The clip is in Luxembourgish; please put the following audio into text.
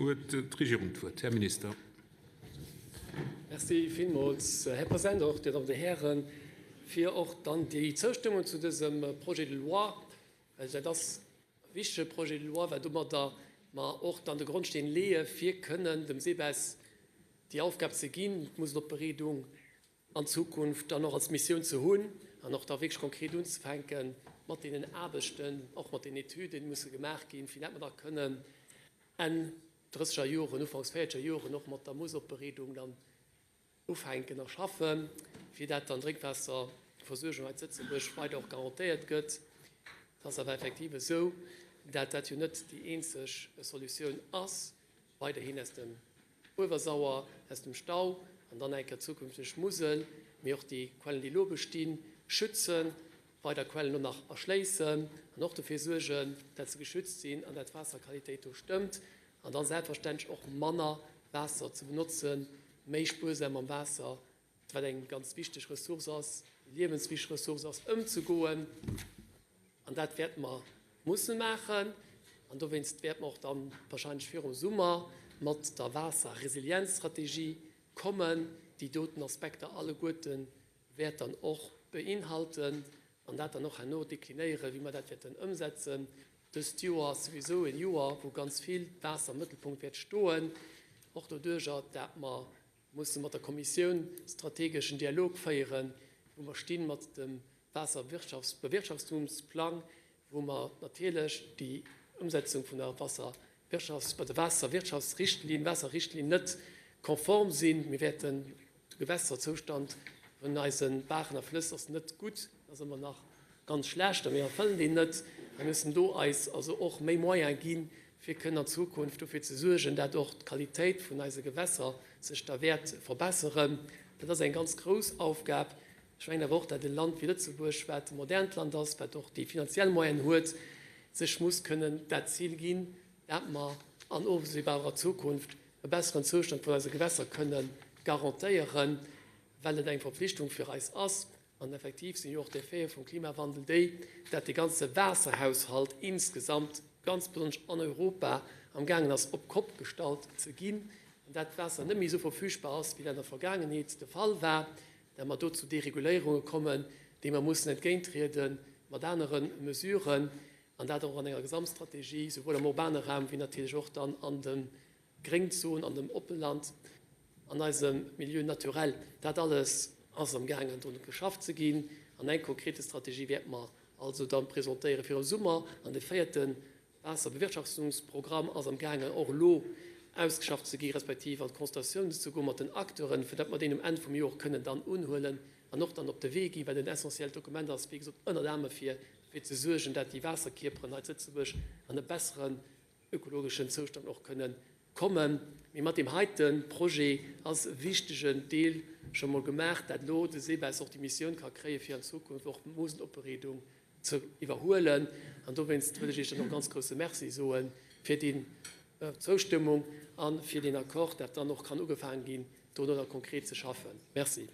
huet d'Regierung d'Wuert. Här Minister. Merci villmools, Här President, och Dir Dammen, Dir Hären, fir och dann déi Zoustëmmung zu dësem Projet de loi, well dat ass e wichtege Projet de loi, well domadder mer och dann de Grondsteen leeë fir kënnen dem SEBES déi Aufgab ze ginn, d'Muselopbereedung an Zukunft dann och als Missioun ze hunn an och da wierklech konkret unzefänke mat deenen Aarbechten, och mat den Etüden, déi musse gemaach ginn, fir dat mer da kënnen Enn drësseger Joren, ufanks véierzeger Joren och mat der Moosopbereedung dann ufänken a schaffen, fir dat dann d'Drénkwaasserversuergung hei zu Lëtzebuerg weider och garantéiert gëtt. Et ass awer effektiv esou, dat dat jo net déi eenzeg Solutioun ass, weiderhin aus dem Uewersauer, aus dem Stau an dann eng Kéier zukünfteg Musel, mee och déi Quellen, déi elo bestinn, schützen, weider Quellen elo nach erschléissen an och dofir suergen, dat se geschützt sinn an dat d'Waasserqualitéit do stëmmt an da selbstverständlech och manner Waasser ze benotzen, méi spuersam mam Waasser, wat eng ganz wichteg Ressource ass, déi liewenswichteg Ressource ass, ëmzegoen. An dat wäerte mer musse maachen. An dowéinst wäerte mer och da wahrscheinlech virum Summer mat der Waasserresilienzstrategie kommen, déi doten Aspekter alleguerte wäert dann och beinhalten an dat dann och herno deklinéieren, wéi mer dat wäerten ëmsetzen. Dëst Joer ass souwisou e Joer, wou ganz vill Waasser am Mëttelpunkt wäert stoen, och doduerjer, dat mer musse mat der Kommissioun strategeschen Dialog féieren, wou mer stinn mat dem Waasserwirtschaftsbewirtschaftungsplang, wou mer natierlech déi Ëmsetzung vun der Wasserwirtschafts-, bei der Waasserwirtschaftsrichtlinn, Waasserrichtlinn net konform sinn. Mir wäerten, de Gewässerzoustand vun eise Baachen a Flëss ass net gutt, ass ëmmer nach ganz schlecht a mir erfëllen deen net. Mir müssen do eis also och méi Moyen ginn, fir kënnen an Zukunft dofir ze suergen, dat och d'Qualitéit vun eise Gewässer sech da wäert verbesseren. Dat ass eng ganz grouss Aufgab. Ech mengen awer och, dat e Land wéi Lëtzebuerg, wat e modernt Land ass, wat och déi finanziell Moyenen huet, sech muss kënnen dat Zil ginn, dat mer an ofsehbarer Zukunft e besseren Zoustand vun eise Gewässer kënnen garantéieren, well et eng Verpflichtung fir eis ass. An effektiv sinn jo och d'Effete vum Klimawandel déi, dat de ganze Waasserhaushalt insgesamt, ganz besonnesch an Europa, amgaangen ass op d'Kopp gestallt ze ginn, an dat d'Waasser net méi esou verfügbar ass, wéi dat an der Vergaangenheet de Fall war. dat mer do zu Dereguléierunge kommen, deem mer mussen entgéinttriede mat anere Mesuren, an dat och an enger Gesamtstrategie, souwuel am urbane Raum wéi natierlech och dann an de Gréngzonen, an dem Oppeland, an eisem Milieu naturel. Dat alles ass amgaangen drun geschafft ze ginn, an eng konkrete Strategie wäerte mer also da presentéiere virum Summer. An de véierte Waasserbewirtschaftungsprogramm ass am gaangen och elo ausgeschafft ze gi respektiv an d'Consultatiounen ze goe mat den Acteuren, fir datt mer deen um Enn vum Joer kënnen dann unhuelen an och dann op de Wee ginn, wat en essentiellt Dokument ass, wéi gesot, ënnert anerem fir dofir ze suergen, dat déi Waasserkierperen hei zu Lëtzebuerg an e besseren ökologeschen Zoustand och kënnen kommen. Mee mat deem heite Projet ass e wichtegen Deel scho mol gemaach, dat elo de SEBES och déi Missioun ka kréien, fir an Zukunft och d'Mosenopbereedung ze iwwerhuelen. An dowéinst wëll ech Iech dann och e ganz grouse Merci soe fir déi Zoustëmmung a fir deen Accord, dat dann och kann ugefaange ginn, dono da konkret ze schaffen. Merci.